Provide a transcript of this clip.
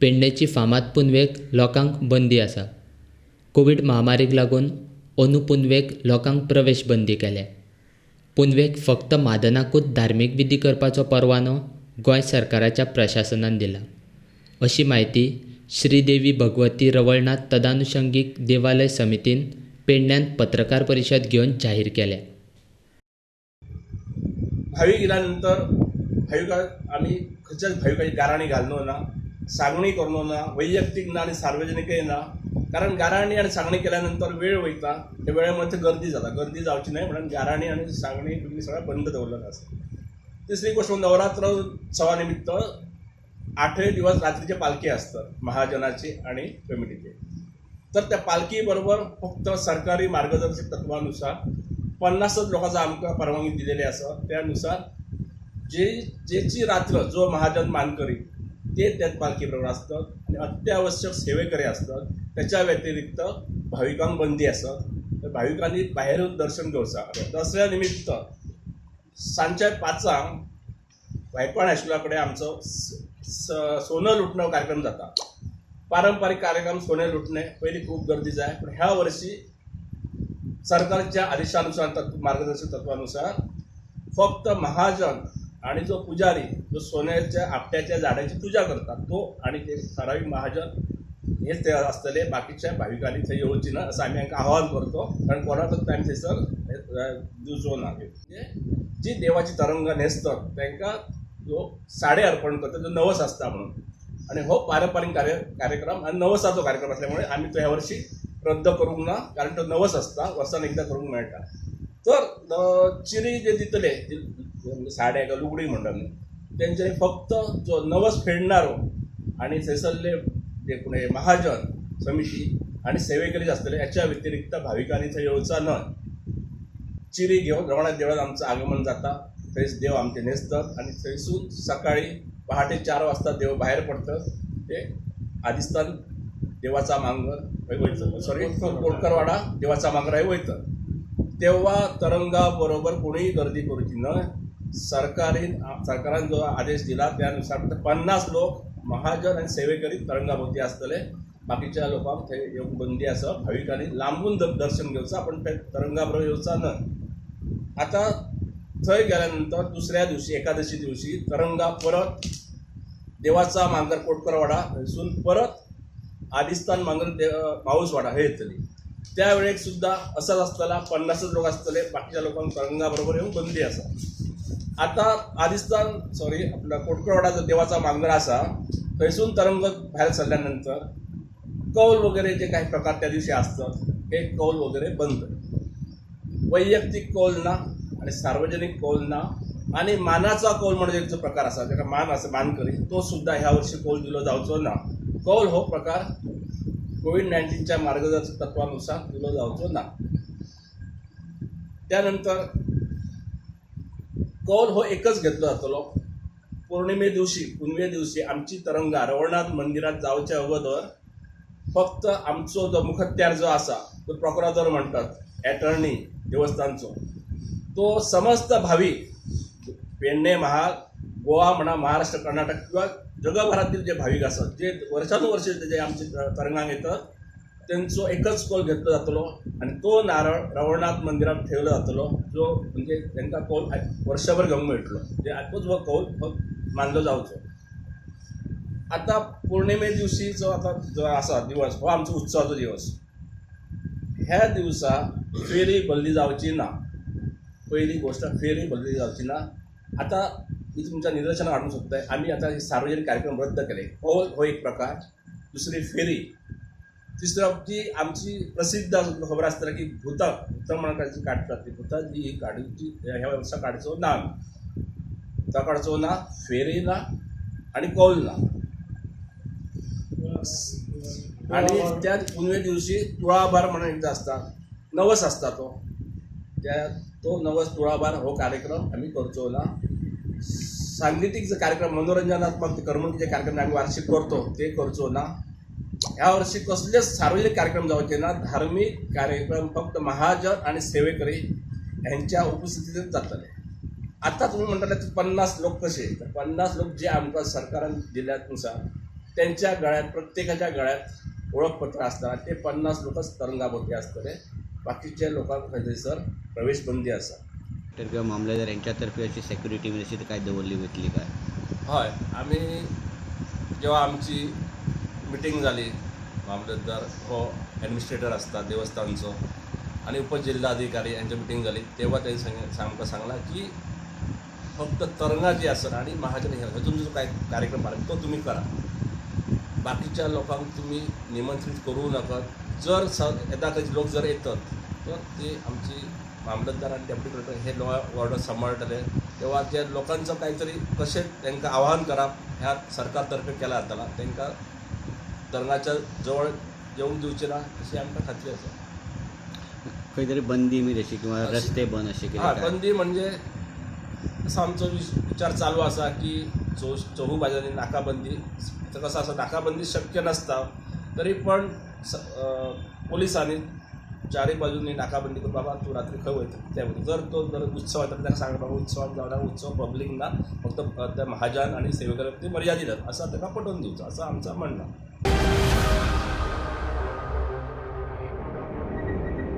पेडणेची फामाद पुनवेक लोकांक बंदी आसा. कोवीड महामारीक लागून अंदू पुनवेक लोकांक प्रवेश बंदी केल्या. पुनवेक फक्त म्हादनाकूच धार्मीक विधी करपाचो परवानो गोंय सरकाराच्या प्रशासनान दिला, अशी म्हायती श्री देवी भगवती रवळनाथ तदानुशंगीक देवालय समितीन पेडण्यांत पत्रकार परिशद घेवन जाहीर केल्या. भावीक गेल्यानंतर भाविकांक आमी खंयच्याच भाविकाची गाराणी घालनो ना, सांगणी करणो ना, वैयक्तीक ना आनी सार्वजनीकय ना. कारण गाराणी आनी सांगणी केल्या नंतर वेळ वयता, त्या वेळे मध्ये गर्दी जाता. गर्दी जावची न्हय म्हणून गाराणी आनी सांगणी बिगणी सगळें बंद दवरलेलें आसा. तिसरी गोश्ट, नवरात्र उत्सवा निमित्त 8य दिवस रात्रीचे पालखी आसतात महाजनाची आणि कमिटीचे. तर त्या पालखी बरोबर फक्त सरकारी मार्गदर्शक तत्वानुसार 50च लोकांचा आमकां परवानगी दिलेली आसा. त्यानुसार जे जेची रात्र जो महाजन मानकरी ते त्याच पालखी बरोबर आसतात आनी अत्यावश्यक सेवेकरी आसतात. त्याच्या व्यतिरिक्त भाविकांक बंदी आसत. तर भाविकांनी बाहेरून दर्शन घेवचा. दसऱ्या निमित्त सांजच्या 5 वायपण हायस्कुला कडेन आमचो सोनं लुटणं कार्यक्रम जाता. पारंपरिक कार्यक्रम सोने लुटणे, पयलीं खूब गर्दी जाय, पूण ह्या वर्षी सरकारच्या आदेशानुसार, तत्व मार्गदर्शक तत्वानुसार फक्त महाजन आणि जो पुजारी जो सोन्याच्या आपट्याच्या झाडाची पूजा करतात तो आणि ते ठरावीक महाजन हेच ते आसतले. बाकीच्या भाविकांनी थंय येवची ना असं आमी हांकां आव्हान करतो, कारण कोणाकच टायम थंयसर दिवचो ना. म्हणजे जी देवाची तरंग न्हेसतात तांकां जो साडे अर्पण करता, जो नवस आसता म्हणून. आनी हो पारंपारीक कार्यक्रम आनी नवसाचो कार्यक्रम असल्यामुळे आमी तो ह्या वर्षी रद्द करूंक ना, कारण तो नवस आसता, वर्सान एकदां करूंक मेळटा. तर चिरी जे दितले साड्या किंवा लुगडी म्हणटा न्हू, तेंच्यांनी फक्त जो नवस फेडणारो आनी थंयसरले जे कोण महाजन समिती आनी सेवेकरी आसतले, ह्याच्या व्यतिरिक्त भाविकांनी थंय येवचा न्हय. चिरी घेवन रवळनाथ देवळात आमचं आगमन जाता. थंयच देव आमचे न्हेसतात आनी थंयसून सकाळी पहाटे 4 वाजता देव भायर पडतात. ते आदिस्तान देवाचा मांगर हय वयता, सॉरी, कोटकरवाडा देवाचा मांगर हय वयतात. तेव्हा तरंगा बरोबर कोणीय गर्दी करूची न्हय. सरकारान जो आदेश दिला त्यानुसार फक्त 50 लोक महाजन आनी सेवेकरी तरंगा भोवती आसतले. बाकीच्या लोकांक थंय येवंक बंदी आसा. भाविकांनी लांबून दर्शन घेवचा, पण ते तरंगा बरोबर येवचा न्हय. आता थंय गेल्या नंतर दुसऱ्या दिवशी एकादशी दिवशी तरंगा परत देवाचा मांगर कोटकरवाडा थंयसून परत आदिस्तान मांगर माऊसवाडा हे येतली. त्या वेळेक सुद्दां असाच आसतला, 50च लोक आसतले. बाकीच्या लोकांक तरंगा बरोबर येवंक बंदी आसा. आता आदिस्तान सॉरी आपला कोटकरवाडा जो देवाचा मांगर आसा थंयसून तरंग भायर सरल्या नंतर कौल वगैरे जे काही प्रकार त्या दिवशी असतात हे कौल वगैरे बंद. वैयक्तिक कौल ना आणि सार्वजनिक कौल ना. आणि मानाचा कौल म्हणजे जो प्रकार आसा, ताका मान आसा मानकरी, तो सुद्दां ह्या वर्षी कौल दिलो जावचो ना. कौल हो प्रकार कोविड-19च्या मार्गदर्शक तत्वानुसार दिलो जावचो ना. त्यानंतर कौल हो एकच घेतलो जातलो. पौर्णिमे दिवशी, पुनवे दिवशी आमची तरंगा रवळनाथ मंदिरात जावच्या अगोदर फक्त आमचो जो मुखत्यार जो आसा, तो प्रोक्रादोर म्हणटात, एटर्नी देवस्थानचो, तो समस्त भाविक पेडणे महाल, गोवा म्हणा, महाराष्ट्र, कर्नाटक किंवा जगभरातील जे भाविक आसात, जे वर्षानुवर्षे जे आमचे तरंगांक येतात, तेंचो एकच कौल घेतलो जातलो आनी तो नारळ रवळनाथ मंदिरात ठेवलो जातलो, जो म्हणजे तांकां कौल वर्षभर घेवंक मेळटलो, म्हणजे आतूच हो कौल मानलो जावचो. आता पौर्णिमे दिवशी जो आता जो आसा दिवस, हो आमचो उत्सवाचो दिवस. ह्या दिवसा फेरी भरली जावची ना. पहिली गोष्ट, फेरी भरली जावची ना. आता मी तुमच्या निदर्शनाक हाडूंक सोदताय, आमी आतां सार्वजनीक कार्यक्रम रद्द केले. कौल हो एक प्रकार, दुसरी फेरी, तिसरो जी आमची प्रसिद्ध आसा, तुमकां खबर आसतलें की भुतां, भुतां म्हणून काडटात ती भुतां जी ही काडची ह्या वर्सा काडचो ना आमी. भुतां काडचो ना, फेरी ना आनी कौल ना. आणि त्या पुनवे दिवशी तुळाभार म्हणून एकदा आसता, नवस आसता तो, त्या तो नवस तुळाभार हो कार्यक्रम आमी करचो ना. सांगितीक जे कार्यक्रम, मनोरंजनात्मक करमणुकीचे कार्यक्रम आमी वार्षिक करतो ते करचो ना. ह्या वर्षी कसलेच सार्वजनिक कार्यक्रम जावचे ना. धार्मिक कार्यक्रम फक्त महाजन आणि सेवेकरी ह्यांच्या उपस्थितीत जातले. आता तुम्ही म्हणटाले 50 लोक कशे, तर 50 लोक जे आमकां सरकारान दिल्यात नुसार त्यांच्या गळ्यात, प्रत्येकाच्या गळ्यात ओळखपत्र आसता. ते 50 लोकच तरंगा भोवती आसतले, बाकीच्या लोकांक थंयसर प्रवेश बंदी आसा. तर किंवा मामलेदार यांच्यातर्फे अशी सेक्युरिटी म्हणजे अशी काय दवरली वयतली काय? हय, आमी जेव्हा आमची मिटींग जाली, मामलेदार हो एडमिनिस्ट्रेटर आसता देवस्थानचो आनी उपजिल्हाधिकारी यांची मिटींग जाली तेव्हा तेणी आमकां सांगलां की फक्त तरंगा जी आसत आनी महाजन हे तुमचो जो काय कार्यक्रम आसा तो तुमी करा, बाकीच्या लोकांक तुमी निमंत्रीत करूं नाकात. जर येता खंयचे लोक जर येतात तर ते आमची मामलतदार आनी डेप्युटी कलेक्टर हे लॉ ऑर्डर सांबाळटले. तेव्हा जे लोकांचो कांयतरी कशें तांकां आवाहन करप ह्या सरकार तर्फे केला जातला, तांकां तरंगाच्या जवळ येवंक दिवचे ना अशी आमकां खात्री आसा. खंय तरी बंदी बी तशी किंवा रस्ते बंद अशे कितें हय, काय? बंदी म्हणजे असो आमचो विचार चालू आसा की चहू बाजारांनी नाकाबंदी. आतां कसो आसा, नाकाबंदी शक्य नासता तरी पण पोलिसांनी चारय बाजूनी नाकाबंदी करून बाबा तूं रात्री खंय वयता कित्याक वयता, जर तो जर उत्सव आसा ताका सांग बाबा उत्सवान जावना, उत्सव पब्लीक ना, फक्त त्या महाजन आनी सेवेकऱ्यां मर्यादीत आसा, असो ताका पटोवन दिवचो असो आमचो म्हणणें.